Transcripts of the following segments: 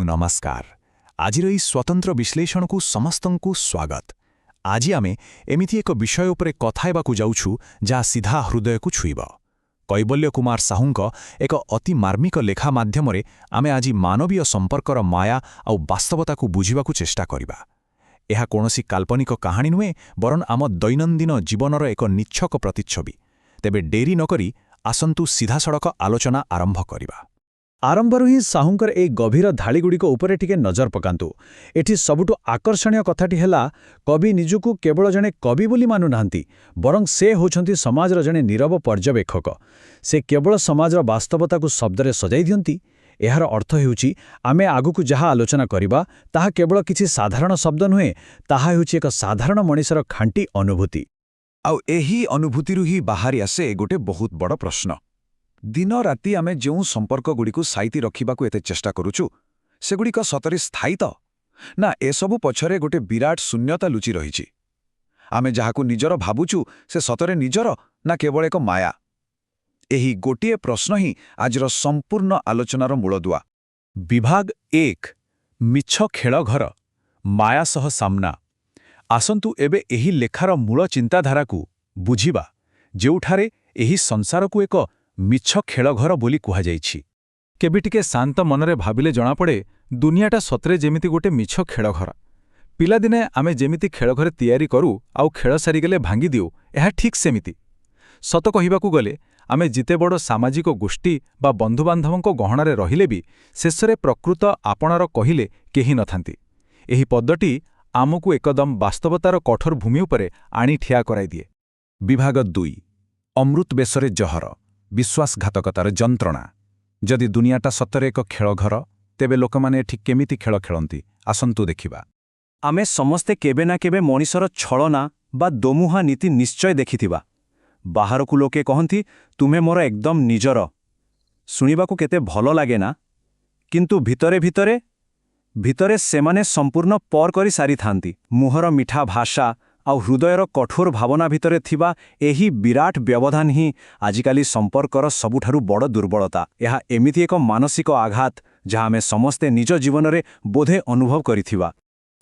ନମସ୍କାର। ଆଜିର ଏହି ସ୍ୱତନ୍ତ୍ର ବିଶ୍ଳେଷଣକୁ ସମସ୍ତଙ୍କୁ ସ୍ୱାଗତ। ଆଜି ଆମେ ଏମିତି ଏକ ବିଷୟ ଉପରେ କଥା ହେବାକୁ ଯାଉଛୁ, ଯାହା ସିଧା ହୃଦୟକୁ ଛୁଇଁବ। କୈବଲ୍ୟ କୁମାର ସାହୁଙ୍କ ଏକ ଅତି ମାର୍ମିକ ଲେଖା ମାଧ୍ୟମରେ ଆମେ ଆଜି ମାନବୀୟ ସମ୍ପର୍କର ମାୟା ଆଉ ବାସ୍ତବତାକୁ ବୁଝିବାକୁ ଚେଷ୍ଟା କରିବା। ଏହା କୌଣସି କାଳ୍ପନିକ କାହାଣୀ ନୁହେଁ, ବରଂ ଆମ ଦୈନନ୍ଦିନ ଜୀବନର ଏକ ନିଚ୍ଛକ ପ୍ରତିଚ୍ଛବି। ତେବେ ଡେରି ନକରି ଆସନ୍ତୁ, ସିଧାସଳଖ ଆଲୋଚନା ଆରମ୍ଭ କରିବା। ଆରମ୍ଭରୁ ହିଁ ସାହୁଙ୍କର ଏଇ ଗଭୀର ଧାଡ଼ିଗୁଡ଼ିକ ଉପରେ ଟିକେ ନଜର ପକାନ୍ତୁ। ଏଠି ସବୁଠୁ ଆକର୍ଷଣୀୟ କଥାଟି ହେଲା, କବି ନିଜକୁ କେବଳ ଜଣେ କବି ବୋଲି ମାନୁନାହାନ୍ତି, ବରଂ ସେ ହେଉଛନ୍ତି ସମାଜର ଜଣେ ନୀରବ ପର୍ଯ୍ୟବେକ୍ଷକ। ସେ କେବଳ ସମାଜର ବାସ୍ତବତାକୁ ଶବ୍ଦରେ ସଜାଇ ଦିଅନ୍ତି। ଏହାର ଅର୍ଥ ହେଉଛି, ଆମେ ଆଗକୁ ଯାହା ଆଲୋଚନା କରିବା ତାହା କେବଳ କିଛି ସାଧାରଣ ଶବ୍ଦ ନୁହେଁ, ତାହା ହେଉଛି ଏକ ସାଧାରଣ ମଣିଷର ଖାଣ୍ଟି ଅନୁଭୂତି। ଆଉ ଏହି ଅନୁଭୂତିରୁ ହିଁ ବାହାରି ଆସେ ଗୋଟେ ବହୁତ ବଡ଼ ପ୍ରଶ୍ନ। ଦିନ ରାତି ଆମେ ଯେଉଁ ସମ୍ପର୍କଗୁଡ଼ିକୁ ସାଇତି ରଖିବାକୁ ଏତେ ଚେଷ୍ଟା କରୁଛୁ, ସେଗୁଡ଼ିକ ସତରେ ସ୍ଥାୟୀ ତ, ନା ଏସବୁ ପଛରେ ଗୋଟେ ବିରାଟ ଶୂନ୍ୟତା ଲୁଚି ରହିଛି? ଆମେ ଯାହାକୁ ନିଜର ଭାବୁଛୁ, ସେ ସତରେ ନିଜର ନା କେବଳ ଏକ ମାୟା? ଏହି ଗୋଟିଏ ପ୍ରଶ୍ନ ହିଁ ଆଜିର ସମ୍ପୂର୍ଣ୍ଣ ଆଲୋଚନାର ମୂଳଦୁଆ। ବିଭାଗ 1, ମିଛ ଖେଳଘର, ମାୟା ସହ ସାମ୍ନା। ଆସନ୍ତୁ ଏବେ ଏହି ଲେଖାର ମୂଳ ଚିନ୍ତାଧାରାକୁ ବୁଝିବା, ଯେଉଁଠାରେ ଏହି ସଂସାରକୁ ଏକ ମିଛ ଖେଳଘର ବୋଲି କୁହାଯାଇଛି। କେବେ ଟିକେ ଶାନ୍ତ ମନରେ ଭାବିଲେ ଜଣାପଡ଼େ, ଦୁନିଆଟା ସତରେ ଯେମିତି ଗୋଟେ ମିଛ ଖେଳଘର। ପିଲାଦିନେ ଆମେ ଯେମିତି ଖେଳଘରେ ତିଆରି କରୁ ଆଉ ଖେଳ ସାରିଗଲେ ଭାଙ୍ଗିଦିଉ, ଏହା ଠିକ୍ ସେମିତି। ସତ କହିବାକୁ ଗଲେ, ଆମେ ଯେତେ ବଡ଼ ସାମାଜିକ ଗୋଷ୍ଠୀ ବା ବନ୍ଧୁବାନ୍ଧବଙ୍କ ଗହଣରେ ରହିଲେ ବି ଶେଷରେ ପ୍ରକୃତ ଆପଣାର କହିଲେ କେହି ନଥାନ୍ତି। ଏହି ପଦଟି ଆମକୁ ଏକଦମ ବାସ୍ତବତାର କଠୋର ଭୂମି ଉପରେ ଆଣି ଠିଆ କରାଇଦିଏ। ବିଭାଗ 2, ଅମୃତ ବେଶରେ ଜହର, ବିଶ୍ୱାସଘାତକତାର ଯନ୍ତ୍ରଣା। ଯଦି ଦୁନିଆଟା ସତରେ ଏକ ଖେଳଘର, ତେବେ ଲୋକମାନେ ଏଠି କେମିତି ଖେଳ ଖେଳନ୍ତି, ଆସନ୍ତୁ ଦେଖିବା। ଆମେ ସମସ୍ତେ କେବେ ନା କେବେ ମଣିଷର ଛଳନା ବା ଦୋମୁହାଁ ନୀତି ନିଶ୍ଚୟ ଦେଖିଥିବା। ବାହାରକୁ ଲୋକେ କହନ୍ତି, "ତୁମେ ମୋର ଏକଦମ ନିଜର।" ଶୁଣିବାକୁ କେତେ ଭଲ ଲାଗେ ନା? କିନ୍ତୁ ଭିତରେ ଭିତରେ ଭିତରେ ସେମାନେ ସମ୍ପୂର୍ଣ୍ଣ ପର କରି ସାରିଥାନ୍ତି। ମୁହଁର ମିଠା ଭାଷା ଆଉ ହୃଦୟର କଠୋର ଭାବନା ଭିତରେ ଥିବା ଏହି ବିରାଟ ବ୍ୟବଧାନ ହିଁ ଆଜିକାଲି ସମ୍ପର୍କର ସବୁଠାରୁ ବଡ଼ ଦୁର୍ବଳତା। ଏହା ଏମିତି ଏକ ମାନସିକ ଆଘାତ, ଯାହା ଆମେ ସମସ୍ତେ ନିଜ ଜୀବନରେ ବୋଧେ ଅନୁଭବ କରିଥିବା।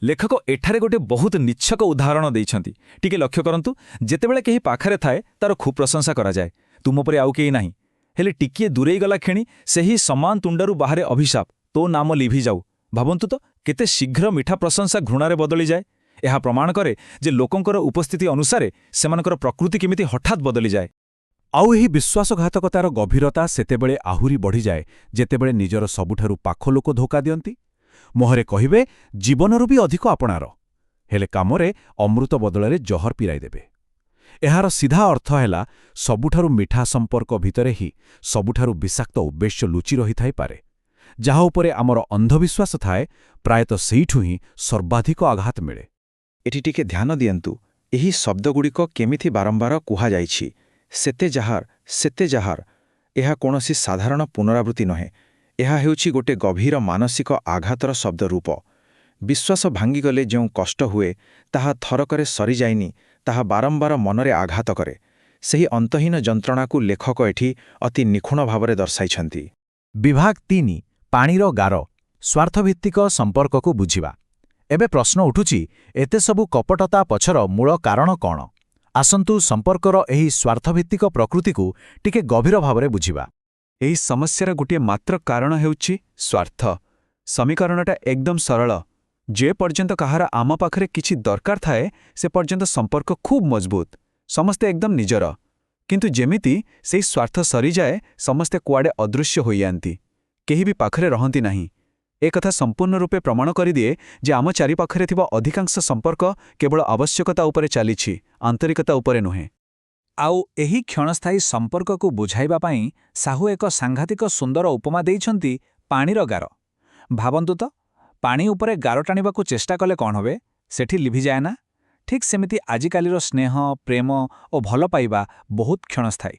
ଲେଖକ ଏଠାରେ ଗୋଟେ ବହୁତ ନିଚ୍ଛକ ଉଦାହରଣ ଦେଇଛନ୍ତି। ଟିକେ ଲକ୍ଷ୍ୟ କରନ୍ତୁ। ଯେତେବେଳେ କେହି ପାଖରେ ଥାଏ, ତାର ଖୁବ୍ ପ୍ରଶଂସା କରାଯାଏ, "ତୁମ ପରି ଆଉ କେହି ନାହିଁ।" ହେଲେ ଟିକିଏ ଦୂରେଇ ଗଲା କ୍ଷଣି ସେହି ସମାନ ତୁଣ୍ଡରୁ ବାହାରେ ଅଭିଶାପ, "ତୋ ନାମ ଲିଭିଯାଉ।" ଭାବନ୍ତୁ ତ, କେତେ ଶୀଘ୍ର ମିଠା ପ୍ରଶଂସା ଘୃଣାରେ ବଦଳିଯାଏ। ଏହା ପ୍ରମାଣ କରେ ଯେ ଲୋକଙ୍କର ଉପସ୍ଥିତି ଅନୁସାରେ ସେମାନଙ୍କର ପ୍ରକୃତି କେମିତି ହଠାତ୍ ବଦଳିଯାଏ। ଆଉ ଏହି ବିଶ୍ୱାସଘାତକତାର ଗଭୀରତା ସେତେବେଳେ ଆହୁରି ବଢ଼ିଯାଏ, ଯେତେବେଳେ ନିଜର ସବୁଠାରୁ ପାଖ ଲୋକ ଧୋକା ଦିଅନ୍ତି। ମୁହଁରେ କହିବେ, "ଜୀବନରୁ ବି ଅଧିକ ଆପଣାର", ହେଲେ କାମରେ ଅମୃତ ବଦଳରେ ଜହର ପିରାଇଦେବେ। ଏହାର ସିଧା ଅର୍ଥ ହେଲା, ସବୁଠାରୁ ମିଠା ସମ୍ପର୍କ ଭିତରେ ହିଁ ସବୁଠାରୁ ବିଷାକ୍ତ ଉଦ୍ଦେଶ୍ୟ ଲୁଚି ରହିଥାଇପାରେ। ଯାହା ଉପରେ ଆମର ଅନ୍ଧବିଶ୍ୱାସ ଥାଏ, ପ୍ରାୟତଃ ସେଇଠୁ ହିଁ ସର୍ବାଧିକ ଆଘାତ ମିଳେ। ଏଠି ଟିକେ ଧ୍ୟାନ ଦିଅନ୍ତୁ, ଏହି ଶବ୍ଦଗୁଡ଼ିକ କେମିତି ବାରମ୍ବାର କୁହାଯାଇଛି, ସେତେ ଯାହାର, ସେତେ ଯାହାର। ଏହା କୌଣସି ସାଧାରଣ ପୁନରାବୃତ୍ତି ନୁହେଁ। ଏହା ହେଉଛି ଗୋଟେ ଗଭୀର ମାନସିକ ଆଘାତର ଶବ୍ଦ ରୂପ। ବିଶ୍ୱାସ ଭାଙ୍ଗିଗଲେ ଯେଉଁ କଷ୍ଟ ହୁଏ, ତାହା ଥରକରେ ସରିଯାଇନି। ତାହା ବାରମ୍ବାର ମନରେ ଆଘାତ କରେ। ସେହି ଅନ୍ତହୀନ ଯନ୍ତ୍ରଣାକୁ ଲେଖକ ଏଠି ଅତି ନିଖୁଣ ଭାବରେ ଦର୍ଶାଇଛନ୍ତି। ବିଭାଗ 3, ପାଣିର ଗାର, ସ୍ୱାର୍ଥଭିତ୍ତିକ ସମ୍ପର୍କକୁ ବୁଝିବା। ଏବେ ପ୍ରଶ୍ନ ଉଠୁଛି, ଏତେ ସବୁ କପଟତା ପଛର ମୂଳ କାରଣ କ'ଣ? ଆସନ୍ତୁ ସମ୍ପର୍କର ଏହି ସ୍ୱାର୍ଥଭିତ୍ତିକ ପ୍ରକୃତିକୁ ଟିକେ ଗଭୀର ଭାବରେ ବୁଝିବା। ଏହି ସମସ୍ୟାର ଗୋଟିଏ ମାତ୍ର କାରଣ ହେଉଛି ସ୍ୱାର୍ଥ। ସମୀକରଣଟା ଏକଦମ ସରଳ। ଯେ ପର୍ଯ୍ୟନ୍ତ କାହାର ଆମ ପାଖରେ କିଛି ଦରକାର ଥାଏ, ସେ ପର୍ଯ୍ୟନ୍ତ ସମ୍ପର୍କ ଖୁବ୍ ମଜବୁତ, ସମସ୍ତେ ଏକଦମ ନିଜର। କିନ୍ତୁ ଯେମିତି ସେଇ ସ୍ୱାର୍ଥ ସରିଯାଏ, ସମସ୍ତେ କୁଆଡ଼େ ଅଦୃଶ୍ୟ ହୋଇଯାଆନ୍ତି। କେହି ବି ପାଖରେ ରହନ୍ତି ନାହିଁ। ଏ କଥା ସମ୍ପୂର୍ଣ୍ଣ ରୂପେ ପ୍ରମାଣ କରିଦିଏ ଯେ ଆମ ଚାରିପାଖରେ ଥିବା ଅଧିକାଂଶ ସମ୍ପର୍କ କେବଳ ଆବଶ୍ୟକତା ଉପରେ ଚାଲିଛି, ଆନ୍ତରିକତା ଉପରେ ନୁହେଁ। ଆଉ ଏହି କ୍ଷଣସ୍ଥାୟୀ ସମ୍ପର୍କକୁ ବୁଝାଇବା ପାଇଁ ସାହୁ ଏକ ସାଂଘାତିକ ସୁନ୍ଦର ଉପମା ଦେଇଛନ୍ତି, ପାଣିର ଗାର। ଭାବନ୍ତୁ ତ, ପାଣି ଉପରେ ଗାର ଟାଣିବାକୁ ଚେଷ୍ଟା କଲେ କ'ଣ ହୁଏ? ସେଠି ଲିଭିଯାଏ ନା? ଠିକ୍ ସେମିତି ଆଜିକାଲିର ସ୍ନେହ, ପ୍ରେମ ଓ ଭଲ ପାଇବା ବହୁତ କ୍ଷଣସ୍ଥାୟୀ।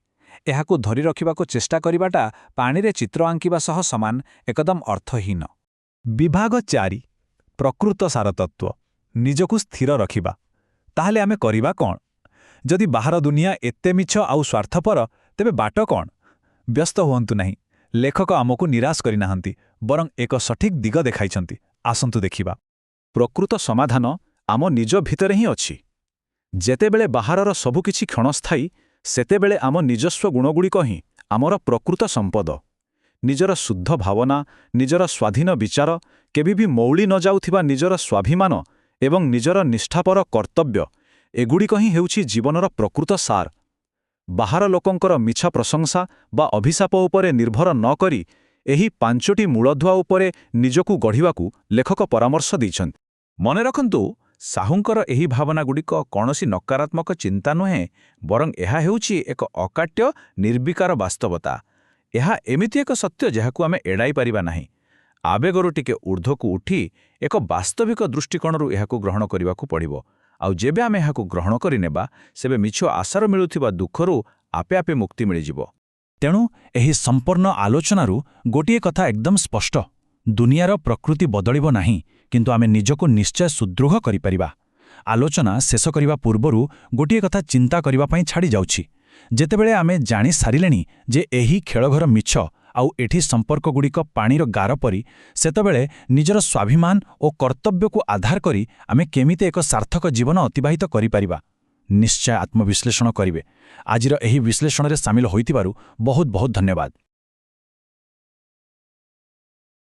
ଏହାକୁ ଧରି ରଖିବାକୁ ଚେଷ୍ଟା କରିବାଟା ପାଣିରେ ଚିତ୍ର ଆଙ୍କିବା ସହ ସମାନ, ଏକଦମ ଅର୍ଥହୀନ। ବିଭାଗ 4, ପ୍ରକୃତ ସାରତତ୍ତ୍ୱ, ନିଜକୁ ସ୍ଥିର ରଖିବା। ତାହେଲେ ଆମେ କରିବା କ'ଣ? ଯଦି ବାହାର ଦୁନିଆ ଏତେ ମିଛ ଆଉ ସ୍ୱାର୍ଥପର, ତେବେ ବାଟ କ'ଣ? ବ୍ୟସ୍ତ ହୁଅନ୍ତୁ ନାହିଁ। ଲେଖକ ଆମକୁ ନିରାଶ କରିନାହାନ୍ତି, ବରଂ ଏକ ସଠିକ୍ ଦିଗ ଦେଖାଇଛନ୍ତି। ଆସନ୍ତୁ ଦେଖିବା। ପ୍ରକୃତ ସମାଧାନ ଆମ ନିଜ ଭିତରେ ହିଁ ଅଛି। ଯେତେବେଳେ ବାହାରର ସବୁକିଛି କ୍ଷଣସ୍ଥାୟୀ, ସେତେବେଳେ ଆମ ନିଜସ୍ୱ ଗୁଣଗୁଡ଼ିକ ହିଁ ଆମର ପ୍ରକୃତ ସମ୍ପଦ। ନିଜର ଶୁଦ୍ଧ ଭାବନା, ନିଜର ସ୍ୱାଧୀନ ବିଚାର, କେବେ ବି ମଉଳି ନ ଯାଉଥିବା ନିଜର ସ୍ୱାଭିମାନ ଏବଂ ନିଜର ନିଷ୍ଠାପର କର୍ତ୍ତବ୍ୟ, ଏଗୁଡ଼ିକ ହିଁ ହେଉଛି ଜୀବନର ପ୍ରକୃତ ସାର। ବାହାର ଲୋକଙ୍କର ମିଛ ପ୍ରଶଂସା ବା ଅଭିଶାପ ଉପରେ ନିର୍ଭର ନ କରି ଏହି ପାଞ୍ଚଟି ମୂଳଦୁଆ ଉପରେ ନିଜକୁ ଗଢ଼ିବାକୁ ଲେଖକ ପରାମର୍ଶ ଦେଇଛନ୍ତି। ମନେ ରଖନ୍ତୁ, ସାହୁଙ୍କର ଏହି ଭାବନାଗୁଡ଼ିକ କୌଣସି ନକାରାତ୍ମକ ଚିନ୍ତା ନୁହେଁ, ବରଂ ଏହା ହେଉଛି ଏକ ଅକାଟ୍ୟ, ନିର୍ବିକାର ବାସ୍ତବତା। ଏହା ଏମିତି ଏକ ସତ୍ୟ ଯାହାକୁ ଆମେ ଏଡ଼ାଇ ପାରିବା ନାହିଁ। ଆବେଗରୁ ଟିକେ ଊର୍ଦ୍ଧ୍ୱକୁ ଉଠି ଏକ ବାସ୍ତବିକ ଦୃଷ୍ଟିକୋଣରୁ ଏହାକୁ ଗ୍ରହଣ କରିବାକୁ ପଡ଼ିବ। ଆଉ ଯେବେ ଆମେ ଏହାକୁ ଗ୍ରହଣ କରିନେବା, ସେବେ ମିଛ ଆଶାରୁ ମିଳୁଥିବା ଦୁଃଖରୁ ଆପେ ଆପେ ମୁକ୍ତି ମିଳିଯିବ। ତେଣୁ ଏହି ସମ୍ପୂର୍ଣ୍ଣ ଆଲୋଚନାରୁ ଗୋଟିଏ କଥା ଏକଦମ ସ୍ପଷ୍ଟ, ଦୁନିଆର ପ୍ରକୃତି ବଦଳିବ ନାହିଁ, କିନ୍ତୁ ଆମେ ନିଜକୁ ନିଶ୍ଚୟ ସୁଦୃଢ଼ କରିପାରିବା। ଆଲୋଚନା ଶେଷ କରିବା ପୂର୍ବରୁ ଗୋଟିଏ କଥା ଚିନ୍ତା କରିବା ପାଇଁ ଛାଡ଼ିଯାଉଛି। ଯେତେବେଳେ ଆମେ ଜାଣିସାରିଲେଣି ଯେ ଏହି ଖେଳଘର ମିଛ, ଆଉ ଏଠି ସମ୍ପର୍କଗୁଡ଼ିକ ପାଣିର ଗାର ପରି, ସେତେବେଳେ ନିଜର ସ୍ୱାଭିମାନ ଓ କର୍ତ୍ତବ୍ୟକୁ ଆଧାର କରି ଆମେ କେମିତି ଏକ ସାର୍ଥକ ଜୀବନ ଅତିବାହିତ କରିପାରିବା? ନିଶ୍ଚୟ ଆତ୍ମବିଶ୍ଳେଷଣ କରିବେ। ଆଜିର ଏହି ବିଶ୍ଳେଷଣରେ ସାମିଲ ହୋଇଥିବାରୁ ବହୁତ ବହୁତ ଧନ୍ୟବାଦ।